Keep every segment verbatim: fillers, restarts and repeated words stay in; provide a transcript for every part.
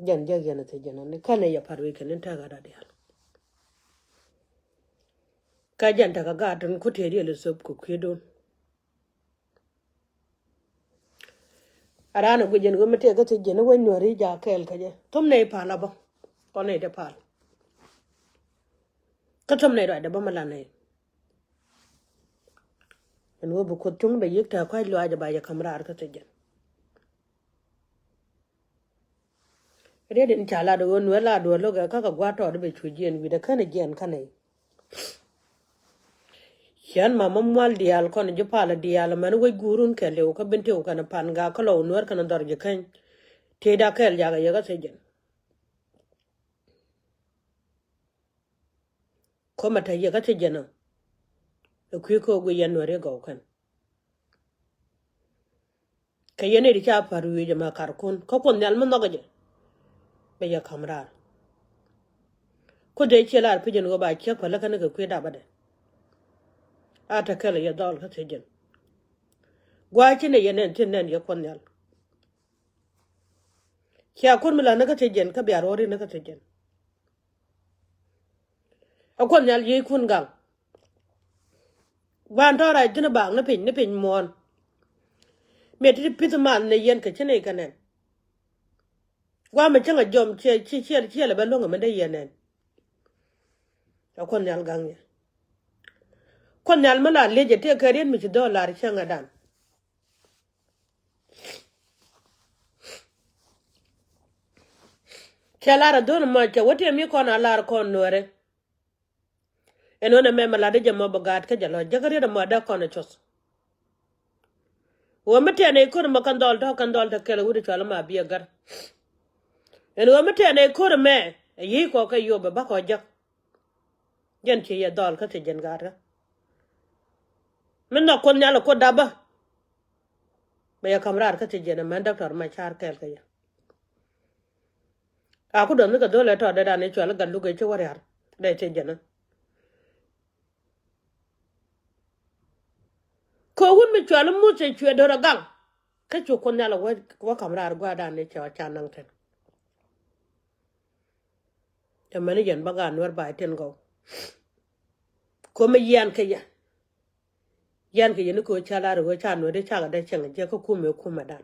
Jɛn jɛ yɛn a thiec jɛn a ni kɛn ɛ yɛ pat wec kɛn in tɛk a da diaal. Kä jɛn tɛk a gaat tin ku tëë diɛl ɛ thöp kɛ kui̱dun. A raan a guic jɛn ɣöö mi tëë kä thiec jɛn i̱ wec Nuääri jaak kɛɛl kä jɛ. Thom nɛy pal a bä kɔn nɛy te pal. Kä thom nɛy ruacdɛ bä mi la nɛy. Ɛn ɣöö bi Kuoth cuŋ bɛ yiëk tɛ̈ kua̱c lɔaac ɛ ba yɛ ka̱m raar kä thiec jɛn. Riet in ca lat ɣöö Nuäär la duɔ̱ɔ̱r lo̱kɛ kä kɛ gua̱a̱r tɔɔt i̱ bɛ cu jiɛn wi̱cdɛ känɛ jiɛn känɛ i̱. Cian mamä mual diaal kɔn ji̱ palä diaal mɛn wec guurun kɛɛliw kä bin tiw kɛn pan gak kä lɔw Nuäär kɛn dhɔr ji̱ käny. Tieyda kɛɛl jakɛ yɛ kä thiec jɛn. Ko̱mɛ te yɛ kä thiec jɛn ɔ. Ɛ kui̱ ko̱o̱k guic yɛn Nuääri gɔw kɛn. Kɛ yɛn i̱ ti ca pa̱r wi̱i̱ jɛ ma karkun kä Kuoth Nhial mi nhɔk jɛ. Bɛ yɛ ka̱m raar. Kuoth dee ciɛ lar pi̱c ɛn ɣöö ba ciek päl kä ni kɛ kui̱ dapä dɛ. A te kɛl yɛ dhɔl kä thiec jɛn. Gua̱a̱c ci ni yɛ nɛn thi̱n nɛn yɛ Kuoth Nhial. Cia kun mi la ni kä thiec jɛn kä bia ruɔ̱ɔ̱r in ni kä thiec jɛn. A Kuoth Nhial yiëëckun gaŋ. Gua̱a̱n tɔ̱ rac thi̱n bak ni piny ni piny muɔ̱ɔ̱n. Miɛ ti pi̱th man ni yɛn kɛ ci ni kɛ nɛn. Gua̱a̱n mi cäŋ a jɔm ciɛ ciɛ ciɛ ciɛ lɛ bɛ luäŋ mi dee yɛn nɛn. A Kuoth Nhial gaŋ yɛ. Kuoth Nhial mi la liec ɛ tëë kɛ riet mi ci dhɔl lar cäŋ a dan. Cɛ lar a dhon mɔ cɛ wä tiɛm mi kɔn a lar kɔn Nuäärɛ. Ɛn ɣän ɛmɛ mɛ lat i̱ jɛ mɔ bɛ gaat kä jɛ lɔ jäk riet ɛmɔ dee kɔn ɛ cuɔth. Ɣöö mi tɛn ɛ i̱ ko̱r ɛmɔ kɛn dhɔl tɔ̱ kɛn dhɔl tɔ̱ kɛl ɛ wut ɛ cual ɛmɔ a biɛ gär. Ɛn ɣöö mi tɛn ɛ i̱ ko̱r ɛmɛ ɛ yi̱i̱ kɔ kɛ yop ɛ bä kɔ jäk. Jɛn ci yɛ dhɔl kä thiec jɛn gaatkä. Mi nhɔk Kuoth Nhial ɛ Kuoth dapä. Bɛ yɛ ka̱m raar kä thiec jɛn ɛmɛn Doctor Machar kɛɛl kɛ yɛ. A ku dɔ̱th ni kɛ dho̱l ɛ tɔɔt dee dan i̱ cual i̱ gat luk ɛ ci wä ria̱r dee thiec jɛn ɛ. Kɛ wut mi cual i̱ Muthɛ cuɛ do̱r ɛ gaŋ. Kä cu Kuoth Nhial ɛ wä ka̱m raar gua̱a̱r dan i̱ cɛ wä ca naŋ thi̱n. Cɛ mɛn i̱ yɛn bä gaat Nuäär ba i̱ tin gɔw. Ko̱mɛ yian kɛ yɛ. Yian kɛ yɛ ni ko̱ ca lar i̱ ɣöö ca Nuäär i̱ cakɛ dee cieŋ jiɛk kä kumɛ kumɛ dan.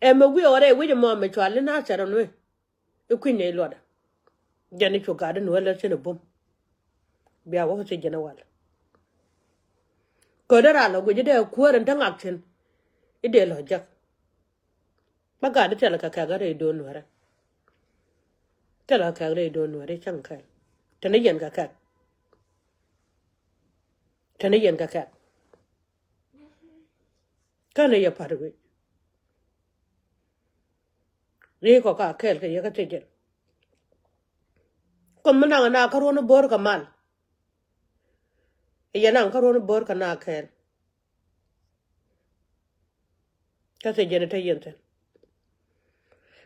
Ɛmɛ wi̱i̱ ɣɔrɛ wi̱c ɛmɔ mɛ cual i̱ na cɛ rɔ nuëë. I̱ kui̱ny nɛy luɔtdä. Jɛn i̱ cu gat i̱ Nuäär lät cin i̱ bum. Bia wä kä thiec jɛn i̱ wal. Ködɛ raa lɔ guic i̱ dee kuäär in te ŋak thi̱n. I̱ dee lɔ jäk. Bä gat i̱ thilɛ kɛ kɛk rɛy do̱n Nuäärä. Thilɛ kɛ kɛk rɛy do̱n Nuäärä cäŋ kɛl. Tɛn i̱ yɛn kɛ kɛk. Tɛn i̱ yɛn kɛ kɛk. Kä ni yɛ pa̱t wi̱c. Ri̱i̱k kɔ ka kɛɛl kɛ yɛ kä thiec jɛn. Kuoth mi naŋ na kä ruɔ̱n i̱ bo̱o̱r kɛ mal. Yɛ naŋ kä ruɔ̱n i̱ bo̱o̱r kɛ na kɛɛl. Kä thiec jɛn i̱ te yɛn thi̱n.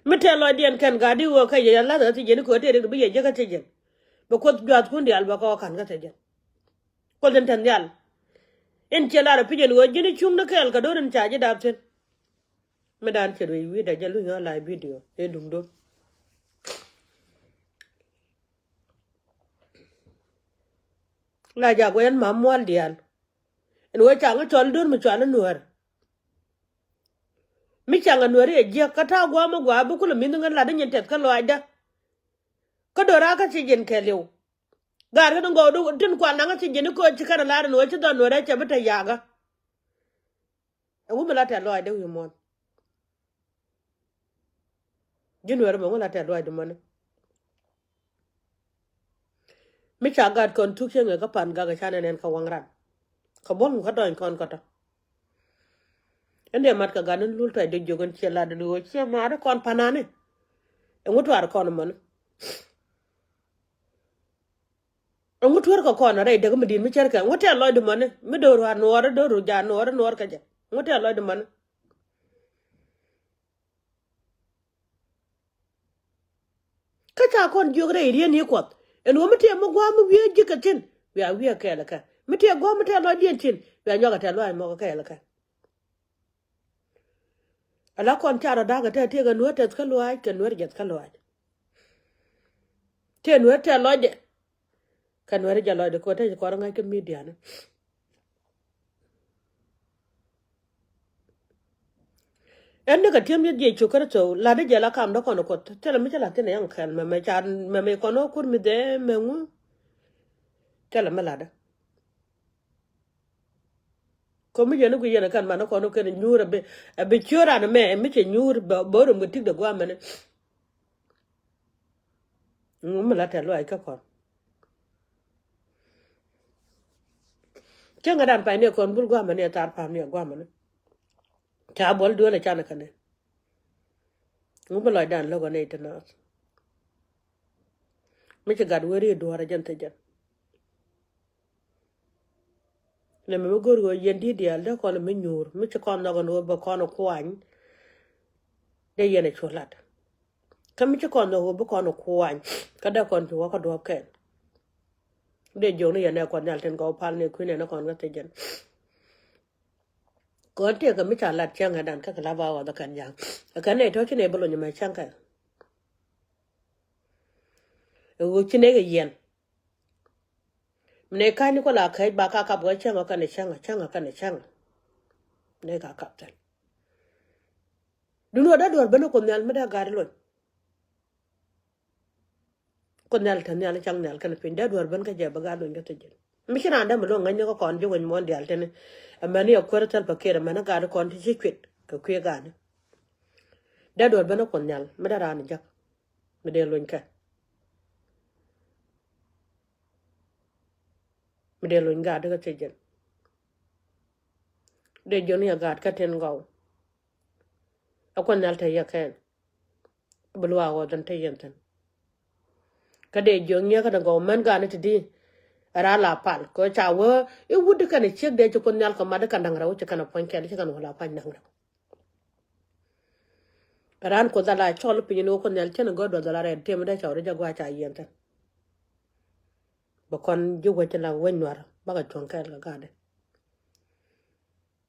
Mi tɛn lɔcdiɛn kɛn gat di ɣöö kä yɛ lath kä thiec jɛn i̱ köö tëë rik bi yɛ jiäk kä thiec jɛn. Bɛ Kuoth juathkun diaal bɛ kɔ ka̱n kä thiec jɛn. Kuoth in te nhial. In ciɛ lar ɛ pi̱c ɛn ɣöö ji̱n i̱ cuŋ ni kɛɛl kɛ do̱r in ca ji̱ dap thi̱n. Mi dan cɛ ruëc wi̱i̱dɛ jɛ luny ɣän la video ëë duŋdun. La jak wee ɛn mam mual diaal. Ɛn ɣöö ca ŋä cɔl i̱ do̱r mi cual i̱ Nuäär. Mi ca ŋä Nuäär i̱ ɛ jiäk kä ta̱a̱ gua̱a̱m mi gua̱a̱ bi kulɛ mi̱th ŋän lat i̱ nyin tɛth kä lɔaacdä. Kä do̱r a kä ci ji̱n kɛɛliw. Gaat kä ni gɔw tin kual naŋ kä ci ji̱n i̱ köö ci kɛn ɛ lar ɛn ɣöö ci dhɔn Nuäär ɛ cɛ bi te yakä. Ɛŋu mi la tɛ̈th lɔaacdä wi̱i̱ muɔ̱ɔ̱n? Ji̱ Nuäär ɛmɛ ŋu la tɛ̈th lɔaacdä mɔni? Mi ca gat kɔn thuk cieŋ ɛ kä pan gak ɛ ca nɛn ɛn kä waŋ ran. Kä buɔ̱l ŋu kä dɔny kɔn kä tɔ. Ɛn dee mat kɛ gat ni lul tɔc dee jiök ɛn ciɛ lat ɛn ɣöö ciɛ maari kɔn panani. Ɛŋu tuaar kɔn mɔni? Ɛŋu tueer kɛ kɔn rɛy däk mi di̱i̱t mi cärkɛ? Ɛŋu tɛ̈th lɔcdä mɔni? Mi do̱r ruaar nuɔɔr, do̱r ru jaat nuɔɔr, nuɔɔr kɛ jɛ. Ɛŋu tɛ̈th lɔcdä mɔni? Kä ca kɔn jiök rɛy riet ni Kuɔth ɛn ɣöö mi tëë mi gua̱a̱m mi wiee ji̱ kɛ thi̱n, wiaa wiee kɛɛl kɛ. Mi tëë gua̱a̱m mi tɛ̈th lɔcdiɛn thi̱n, wiaa nyuak kɛ tɛ̈th lɔac mɔk kɛɛl kɛ. Ala kɔn ca rɔ da̱a̱k ɛ tɛth, tëëkɛ Nuäär tɛth kä lɔaac, kɛ Nuäär jiɛth kä lɔaac. Tëë Nuäär tɛth lɔcdɛ, kɛ Nuäär jiɛth lɔcdɛ, kɛ ɣöö te ci kɔn rɔ ŋa̱c kä midianë. Ɛn ni kɛ ti̱em yet Yecu Kritho, la̱tdä jɛ la kamdä kɔn Kuoth. Thilɛ mi ci la̱th thi̱n ɛ yɛn kɛl, mɛmɛ ca, mɛmɛ kɔn wä kur mi dhɛ mɛ ŋu. Thilɛ mi la̱tdä. Kɔ mi yɛn i̱ gui yɛn ɛ kɛn man i̱ kɔn i̱ kɛn i̱ nyuur ɛ bi, ɛ bi ciöör an ɛmɛ, ɛ mi cɛ nyuur bɛ, bɛ rum kɛ tikdɛ gua̱a̱mɛni. Ŋu mi la tɛth lɔaac kä kɔn. Cäŋɛ dan pay ni ɛ kɔn bul gua̱a̱mɛni ɛ thar pa̱a̱m ni ɛ gua̱a̱mɛni. Ca buɔl duel ɛ canɛ kɛ nɛn. Ŋu mi lɔcdan lo̱k ɛ nɛy ti naath. Mi ci gat weri duɔ̱ɔ̱r ɛ jɛn thil jɛn. Nɛ mɛ mi go̱r ɣöö yɛn di̱t diaal dee kɔn mi nyuur, mi ci kɔn nhɔk ɛn ɣöö bɛ kɔn kuany. Dee yɛn ɛ cu lat. Kä mi ci kɔn nhɔk ɣöö bi kɔn kuany, kä dee kɔn cu wä kä duɔ̱ɔ̱p kɛn. Dee jiök ni yɛn ɛ Kuɔth Nhial tin kɔn pal ni kui̱n ɛn ɛ kɔn kä thiec jɛn. Kɔn tëëkɛ mi ca lat cäŋ ɛ dan kä kɛ la ba wä dhɛ kɛn ja̱a̱ŋ. Ɛ kɛn nɛ tɔ̱ ci nɛ bi lony mɛ cäŋ kɛ. Ɛ ɣöö ci nɛ kɛ yɛn. Mi nɛ ka̱ny ni kɔ la kɛc ba ka kap kɛ cäŋ ɔ kɛn cäŋ ɔ, cäŋ ɔ kɛn cäŋ ɔ. Nɛ ka kap thil. Dun wä dee duɔ̱ɔ̱r ben Kuoth Nhial mi dee gat luny. Kuoth Nhial te nhial caŋ nhial kɛn piny dee duɔ̱ɔ̱r ben kä jɛ bɛ gat luny kä thiec jɛn. Mi ci raan dee mi luɔ̱ŋ ŋäcni kä kɔn ji̱ wec muɔ̱ɔ̱n diaal tini. Ɛmɛni ɛ kuäär thil pakiɛt ɛmɛni gat kɔn ti ci cuit kɛ kui̱ gat ni. Dee duɔ̱ɔ̱r ben Kuoth Nhial mi dee raan jäk. Mi dee luny kɛ. Mi dee luny gat kä thiec jɛn. Dee jiök ni ɛ gat kä tin gɔw. Ɛ Kuoth Nhial te yɛ kɛn. Bi luaak ɣɔth in te yɛn thi̱n. Kä dee jiök ni ɛ kä tin gɔw mɛn gat ni ti di. Ɛ raa la pal kɛ ca wee i̱ wut di kɛn ɛ ciek dee ci Kuoth Nhial kɛ mat di kɛn da̱ŋ rɛw ci kɛn ɛ puɔ̱ny kɛn ci kɛn wä la pua̱ny da̱ŋ rɛw. Raan Kuoth ala cɔl piny ni wä Kuoth Nhial cɛn gɔ̱r duɔth ala rɛɛt tiɛm dee cɔw ri jɛ gua̱a̱c ca yiɛn thi̱n. Bɛ kɔn ji̱ wec la wec nuar bakɛ cuɔ̱ŋ kɛɛl kɛ gatdɛ.